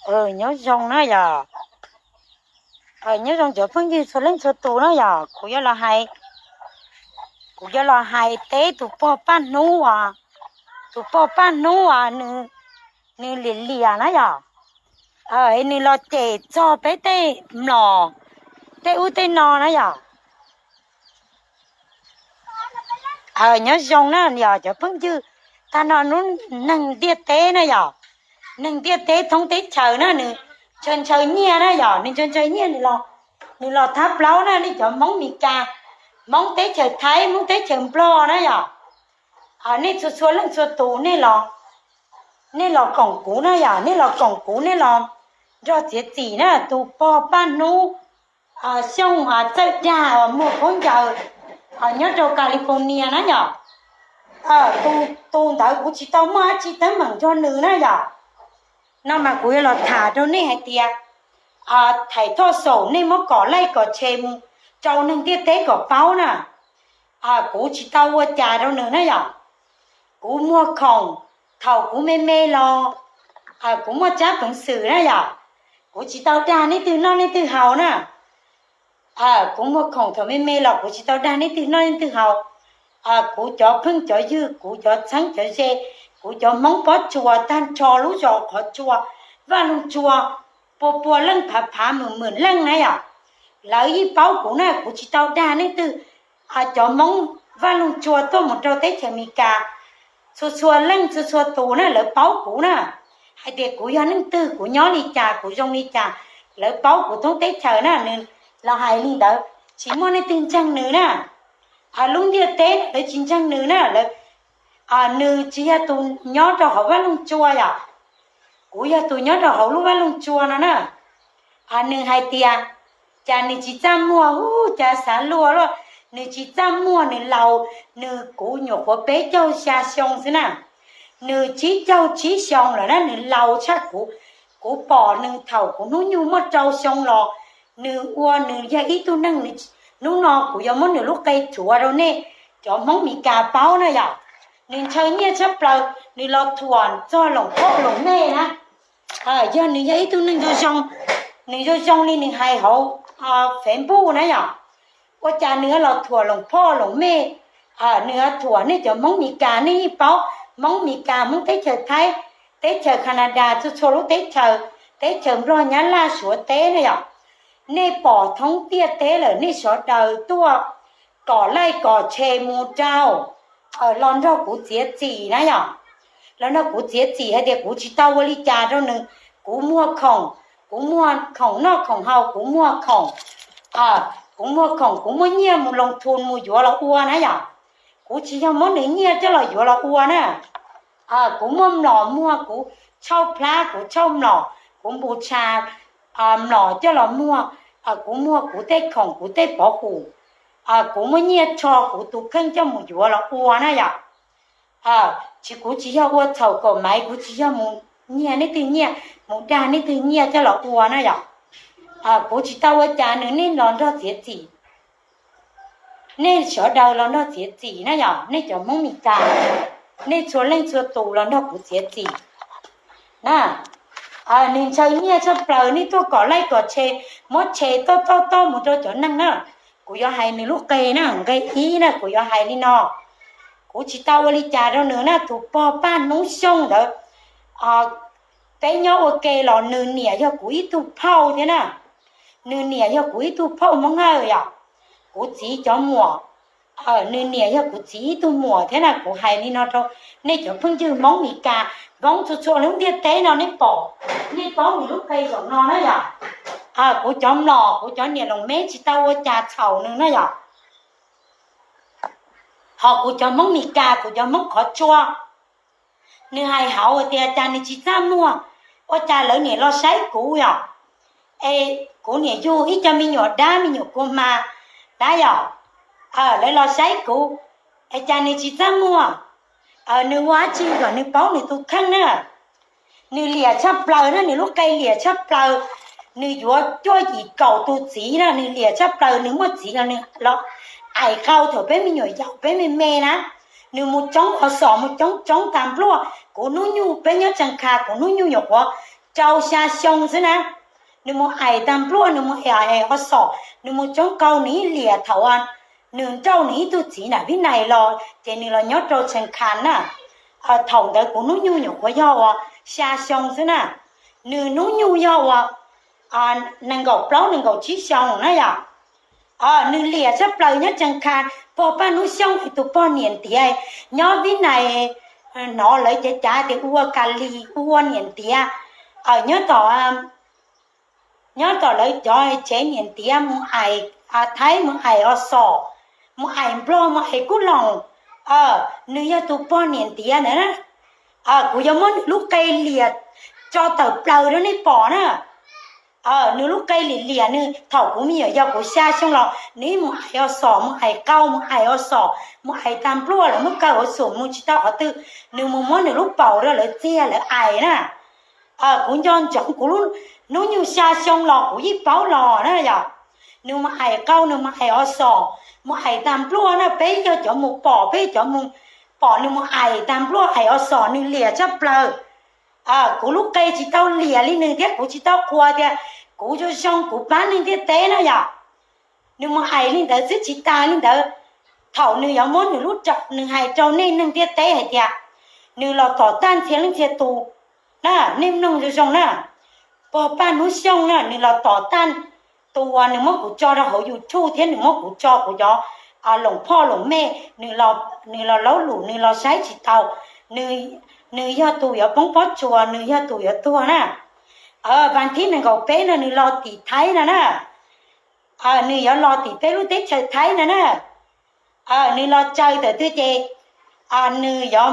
Nyob zoo na yom, nyob zoo cov phooj ywg txhua leej txhua tus na yom. Kuv yuav los hais, kuv yuav los hais teb tus pog Paj Hnub as, tus pog Paj Hnub as, nws liam liam na yom, nws los cem txog peb tej mlom tej ub tej no na yom. Nyob zoo na yog cov phooj ywg, tag no hnub neeg ntiaj teb na yom, neeg ntiaj teb thoob teb chaws na nws ntshaw ntshaw nyiaj na yom, nws ntshaw ntshaw nyiaj, nws los thab plaub na, nej cov Hmoob Mes Kas, Hmoob teb chaws Thaib, Hmoob teb chaws Nplog na yom. Nej txhua txhua leej txhua tus, nej los koom kuv na yom, nej los koom kuv, nej los nrog txiav txim na, tus pog Paj Hnub Xyooj txawj dag muag khaub ncaws nyob rau California na yom. Tus ntawd kuv tsis tau muaj dab tsi teeb meem nrog nws na yom. No mas kuv yuav los tham rau nej hais tias, thaim thoj xaum nej muab kom laij kom tshe mus rau neeg ntiaj teb kom paub na. Kuv tsis tau ua cas rau nws na yom. Kuv muag khoom thaum kuv me me los, kuv muaj tsab peev xwm na yom. Kuv tsis tau dag nej twg noj nej twg haus na. Kuv muag khoom thaum me me los kuv tsis tau dag nej twg noj nej twg haus. Kuv cov phooj cov ywg, kuv cov txheeb cov ze, kuv cov Hmoob Pob Tsuas tag nrho lub zos Qhov Tsua, Vaj Loog Tsua, pua pua leej phav phav mws mws leej na yom. Lawv yeej paub kuv na, kuv tsis tau dag nej twg. Cov Hmoob Vaj Loog Tsua tuaj mus rau teb chaws Amelikas, txhua txhua leej txhua txhua tus na lawv paub kuv na, hais tias kuv yog neeg twg, kuv nyob li cas, kuv zoo li cas, lawv paub kuv thoob teb chaws na. Nws los hais li ntawd tsis muaj leej twg ntseeg nws na. Lub ntiaj teb lawv tsis ntseeg nws na. Nws tsis yog tus nyob rau hauv Vaj Loog Tsua yom, kuv yog tus nyob rau hauv lub Vaj Loog Tsua no na. Nws hais tias, cas nws tsis txaj muag, hu cas xav luag luaj, nws tsis txaj muag, nws laus, nws kuv nyuam qhuav peb caug xya xyoo xwb na. Nws tsib caug tsib xyoo lawm na, nws laus tshaj kuv. Kuv pom nws thaum kuv hnub nyoog muaj rau xyoo los, nws ua nws yog ib tug neeg, hnub no kuv yuav muab nws lub qe rhuav rau nej cov Hmoob Mes Kas paub na yom. Nws ntshaw nyiaj tshaj plaws, nws los thuam txog Loos Phoj Loos Mej na. Yog nws yog ib tug neeg zoo zoo, nws zoo zoo li nws hais hauv Facebook na yom. Ua cas nws los thuam Loos Phoj Loos Mej, nws thuam nej cov Hmoob Mes Kas, nej yeej paub Hmoob Mes Kas, Hmoob teb chaws Thaib, teb chaws Kanadas, txhua txhua lub teb chaws, teb chaws Nplog, Nyab Laj, Suav teb na yom. Nej pom thoob ntiaj teb lawm, nej sawv daws tuaj kom laij kom tshe mus rau, los nrog kuv txiav txim na yom. Los nrog kuv txiav txim hais tias kuv tsis tau ua li cas rau nws, kuv muag khoom, kuv muag khoom noj khoom haus, kuv muag khoom, kuv muag khoom, kuv muaj nyiaj mus loos thus mus yuav los ua na yom. Kuv tsis yog muab nws nyiaj coj los yuav los ua na. Kuv muaj mlom muag, kuv tshauj plab, kuv tshauj mlom, kuv npus tsha mlom coj los muag, kuv muag kuv tej khoom, kuv tej pov hum, kuv muaj nyiaj tsho kuv tus kheej coj mus yuav los ua na yom. Tsis, kuv tsis yog ua txhaum kaum maiv, kuv tsis yog mus nyiag nej twg nyiaj, mus dag nej twg nyiaj coj los ua na yom. Kuv tsis tau ua cas, nws, nej los nrog txiav txim, nej sawv daws los nrog txiav txim na yom, nej cov Hmoob Mes Kas, nej txhua leej txhua tus los nrog kuv txiav txim na. Nws ntshaw nyiaj tshaj plaws, nej tuaj kom laij kom tshe, muab tshe toj toj toj mus rau cov neeg na. Kuv yuav hais nws lub qe na, nqe ib na, kuv yuav hais li no. Kuv tsis tau ua li cas rau nws na, tus pog Paj Hnub Xyooj ntawd. Peb nyob ua ke los nws niam yog kuv ib tug phauj thiab na. Nws niam yog kuv ib tug phauj Hmoob Hawj yom, kuv txiv cov muam. Nws niam yog kuv txiv ib tug muam thiab na. Kuv hais li no rau nej cov phooj ywg Hmoob Mes Kas, Hmoob txhua txhua lub ntiaj teb no, nej pom, nej paub nws lub qe zaum no na yom. Kuv cov mlom, kuv cov niam loos meb tsis tau ua cas txhaum nws na yom. Ho kuv cov Hmoob Mes Kas, kuv cov Hmoob Qhov Tsua, nws hais hauv tias cas nws tsis txaj muag, ua cas lawv niam los saib kuv yom. Es kuv niam yug ib co me nyuam dab, me nyuam kua hma dab yom, lawv los saib kuv, es cas nws tsis txaj muag. Nws ua dab tsi kom nws paub nws tus kheej na. Nws liam tshaj plaws na, nws lub qe liam tshaj plaws. Nws yuav cuaj yim kaum tus txiv na, nws liam tshaj plaws. Nws muaj txiv los nws los aim qau thaum peb me nyuam yaus peb me me na. Nws mus tsoob o xom, mus tsoob tsoob tas npluaj. Kuv hnub nyoog, peb nyob Tsee Kha, kuv hnub nyoog nyuam qhuav rau xya xyoo xwb na. Nws mus aim tag npluaj, nws mus aim o xom, nws mus tsoob qau, nws ib liam thaum nws nrauj nws ib tug txiv nram Vib Nais los ces nws los nyob rau Tshees Khas na. Thaum ntawd kuv hnub nyoog nyuam qhuav yog uas xya xyoo xwb na. Nws hnub nyoog yog uas nees nkaum plaub nees nkaum tsib xyoo na yom. Nws liam tshaj plaws nyob Tshees Khas, pog Paj Hnub Xyooj tus pog niam ntiav nyob Vib Nais, hnov lawv cav cav tias ua Ka Lis ua niam ntiav, nyob tom nyob tom lawv cov tsev niam ntiav mus aim Thaib, mus aim o xom, mus aim Nplog, mus aim Kub Loos. Nws yog tus pog niam ntiav ntawd na. Kuv yuav muab nws lub qe liam tso tawm plaws rau nej pom na. Nws lub qe liam liam nws thaum kuv me nyuam yaus kuv xya xyoo los nws ib mus aim o xom, mus aim qau, mus aim o xom, mus aim tag npluaj, lawv muab kaw hauv xum mus tsis tau qhov twg, nws mus muab nws lub paum rau lawv txiag lawv aim na. Kuv nco ntsoov kuv hnub nyoog xya xyoo los kuv yeej paub los na yom. Nws mus aim qau, nws mus aim o xom, mus aim tag npluaj na, peb yog cov mus pom, peb cov mus pom nws mus aim tag npluaj aim o xom, nws liam tshaj plaws. Kuv lub qe tsis tau liam li nws thiab kuv tsis tau qhuas tias kuv zoo zoo kuv pab neeg ntiaj teb na yom. Nws mus aim li ntawd xwb tsis tas li ntawd, thaum nws yuav muab nws lub raum nws hais rau nej neeg ntiaj teb hais tias nws los tom tag ntxhia leej ntxhia tus na, nej mloog zoo zoo na. Pog Paj Hnub Xyooj na, nws los tom tag tus uas nws muab kuv tso rau hauv YouTube thiab nws muab kuv tso kuv cov loos phoj loos mej, nws los laub lus nws los saib tsis taus, nws yog tus yuav poob pob tsuas, nws yog tus yuav tuag na. Vas thib nees nkaum peb no nws los tim Thaib no na. Nws yuav los tim peb lub teb chaws Thaib no na. Nws los tsaws tawm twg ces nws yuav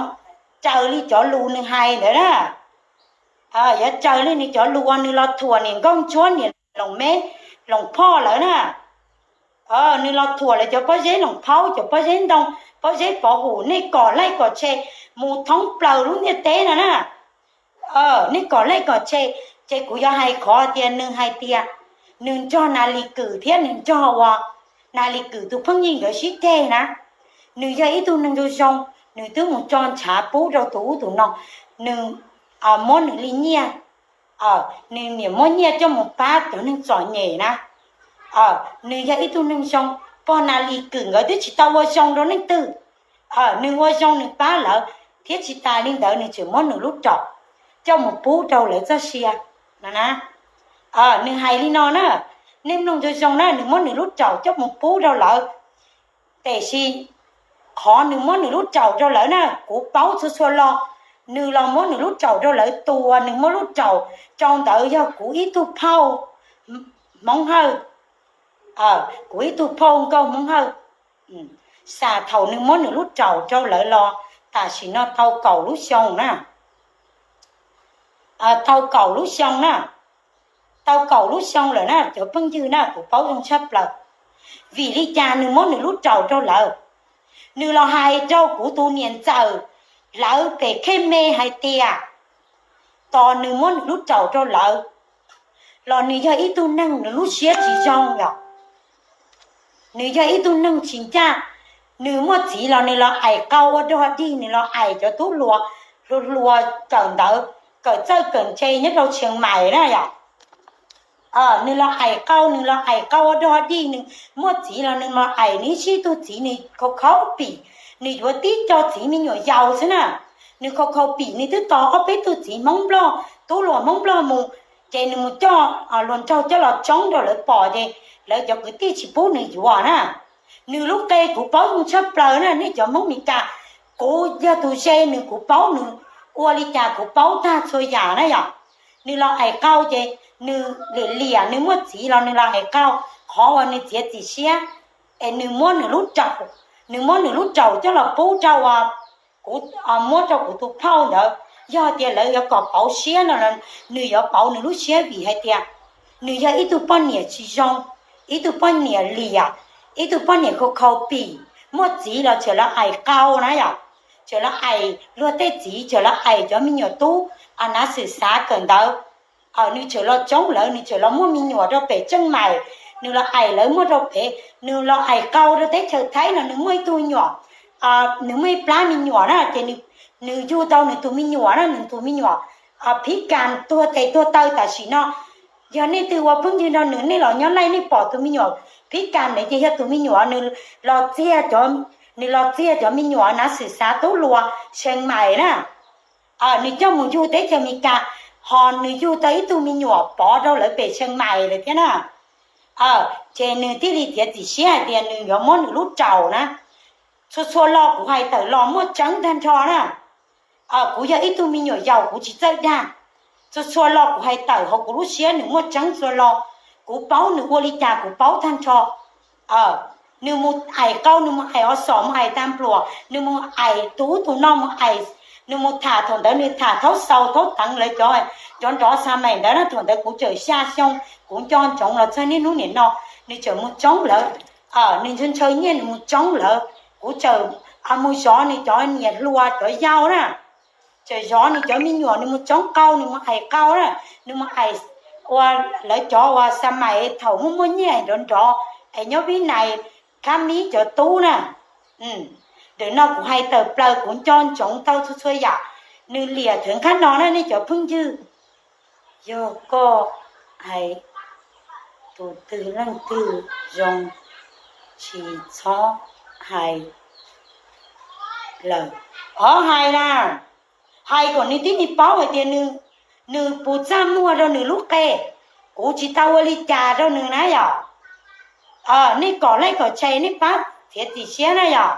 tsaws li cov lus nws hais ntawd na. Yuav tsaws li nws cov lus uas nws los thuam niam nkauj ntsuab niam loos meb, loos phoj lawm na. Nws los thuam lawv cov pob zeb loos phaub, cov pob zeb ntoo, pob zeb pov hum, nej kom laij kom tshe mus thoob plaws lub ntiaj teb no na. Nej kom laij kom tshe, ces kuv yuav hais qhov tias nws hais tias nws nrog Nas Lis Kwm thiab nws nrog uas Nas Lis Kwm tus phooj ywg nkawd sib ceg na. Nws yog ib tug neeg zoo zoo, nws twb mus tso ntshav pub rau tus ub tus no, nws muab nws li nyiaj, nws niam muab nyiaj coj mus pab cov neeg txom nyem na. Nws yog ib tug neeg zoo, pog Nas Lis Kwm nkawd twb tsis tau ua zoo rau leej twg. Nws ua zoo nws pab lawv, thiab tsis tas li ntawd nws tseem muab nws lub raum coj mus pub rau lawv txoj sia no na. Nws hais li no na, nej mloog zoo zoo na, nws muab nws lub raum coj mus pub rau lawv. Tiam sis qhov nws muab nws lub raum rau lawv na, kuv paub txhua txhua lo. Nws los muab nws lub raum rau lawv, tus uas nws muab lub raum rau ntawd yog kuv ib tug phauj Hmoob Hawj, kuv ib tug phauj nkauj Hmoob Hawj. Xam thaum nws muab nws lub raum rau lawv los tam sim no tau kaum lub xyoo na. Tau kaum lub xyoo na, tau kaum lub xyoo lawm na cov phooj ywg na, kuv paub zoo tshaj plaws. Vim li cas nws muab nws lub raum rau lawv? Nws los hais rau kuv tus niam ntxawm lawv pem Khej Me hais tias tos nws muab nws lub raum rau lawv los nws yog ib tug neeg nws lub siab tsis zoo yom. Nws yog ib tug neeg tsis ncaj. Nws muaj txiv los nws los aim qau ua dog dig, nws los aim cov tub hluas hluas hluas kawm ntawv, kawm txawj kawm ntse nyob rau Tsheev Maim na yom. Nws los aim qau, nws los aim qau ua dog dig, nws muaj txiv los nws los aim nws ib sib tug txiv, nws khau khau pim, nws yuav tib co txiv me nyuam yaus xwb na. Nws khau khau pim, nws twb tos ob peb tug txiv Hmoob Nplog, tub hluas Hmoob Nplog mus, ces nws mus coj luag nraug coj los tsoob rau lawv pom ces lawv cov kwv tij tsis pub nws yuav na. Nws lub qe kuv paub zoo tshaj plaws na, nej cov Hmoob Mes Kas, kuv yog tus ze nws, kuv paub nws ua li cas kuv paub tag txhua yam na yom. Nws los aim qau ces nws liam liam, nws muaj txiv los nws los aim qau. Qhov uas nws txiav txim siab es nws muab nws lub raum, nws muab nws lub raum coj los pub rau kuv, muab rau kuv tus phauj ntawd. Yog tias lawv yuav kom pauv siab no, nws yuav pauv nws lub siab vim hais tias nws yog ib tug poj niam tsis zoo, ib tug poj niam liam, ib tug poj niam khau khau pim, muaj txiv los tseem los aim qau na yom, tseem los aim luag tej txiv, tseem los aim cov me nyuam tub nav xwm xav kawm ntawv. Nws tseem los tsoob lawv, nws tseem los muaj me nyuam rau pem Tsheej Maim, nws los aim lawv muaj rau pem, nws los aim qau rau teb chaws Thaib no, nws muaj ib tug me nyuam, nws muaj ib plab me nyuam na ces nws yug tau nws tus me nyuam na, nws tus me nyuam Phib Kas tuag tes tuag taw tam sim no, yog nej twg ua phooj ywg nrog nws, nej los nyob laij nej pom tus me nyuam Phib Kas ntawd ces yog tus me nyuam nws los txiag, nws los txiag cov me nyuam nav xwm xav tub luas Xeev Maim na. Nws coj mus yug teb chaws Amelikas, ho nws yug tau ib tug me nyuam pov rau lawv pem Xeev Maim lawm thiab na. Ces nws thiaj li txiav txim siab hais tias nws yuav muab nws lub raum na. Txhua txhua lo kuv hais tawm los muaj tseeb tag nrho na. Kuv yog ib tug me nyuam yaus, kuv tsis txawj dag. Txhua txhua lo kuv hais tawm hauv kuv lub siab nws muaj tseeb txhua lo. Kuv paub nws ua li cas kuv paub tag nrho. Nws mus aim qau, nws mus aim o xom, mus aim tas npluas, nws mus aim tus ub tus no, mus aim, nws mus tham, thaum ntawd nws tham thaub xaus thaub teev lawv cov nrov nrov xa maim ntawd na. Thaum ntawd kuv tseem xya xyoo, kuv nco ntsoov los txog niaj hnub nim no. Nws tseem mus tsoob lawv, nws ntshaw ntshaw nyiaj nws mus tsoob lawv. Kuv tseem mus zov nws cov niam hluas cov yau na, tseem zov nws cov me nyuam, nws mus tsoob qau, nws mus aim qau na, nws mus aim ua lawv cov uas xa maim thaum muaj muaj nyiaj nrov nrov, es nyob Vib Nais, Khab Mib cov tub na. Ntawm no kuv hais tawm plaws, kuv nco ntsoov tau txhua txhua yam. Nws liam thawv nqhab no na nej cov phooj ywg. Yog koj hais tus twg leej twg zoo, tsis txhob hais lawm. Ov, hais na, hais kom nws tib neeg paub hais tias nws puas txaj muag rau nws lub qe. Kuv tsis tau ua li cas rau nws na yom. Nej kom like kom share, nej pab txiav txim siab na yom.